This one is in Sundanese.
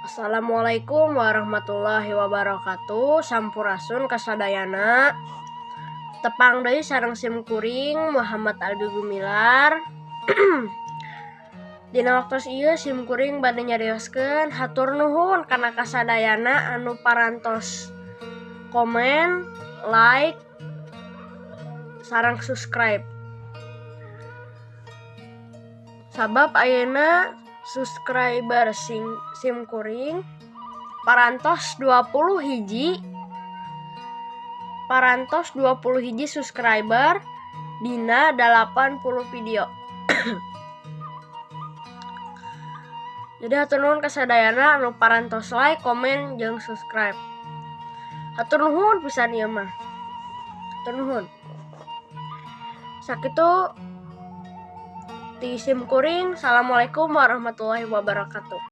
Assalamualaikum warahmatullahi wabarakatuh. Sampurasun kasadayana. Tepang deui sareng sim kuring Muhammad Albi Gumilar. Dina waktos ieu sim kuring bade nyarioskeun hatur nuhun kana kasadayana anu parantos komen, like, sareng subscribe. Sabab ayeuna subscriber sim kuring parantos 20 hiji, parantos 20 hiji subscriber dina 80 video. Jadi hatur nuhun kasadayana anu parantos like, komen, jeung subscribe. Hatur nuhun pisan ieu mah. Hatur nuhun. Sakitu ti sim kuring. Assalamualaikum warahmatullahi wabarakatuh.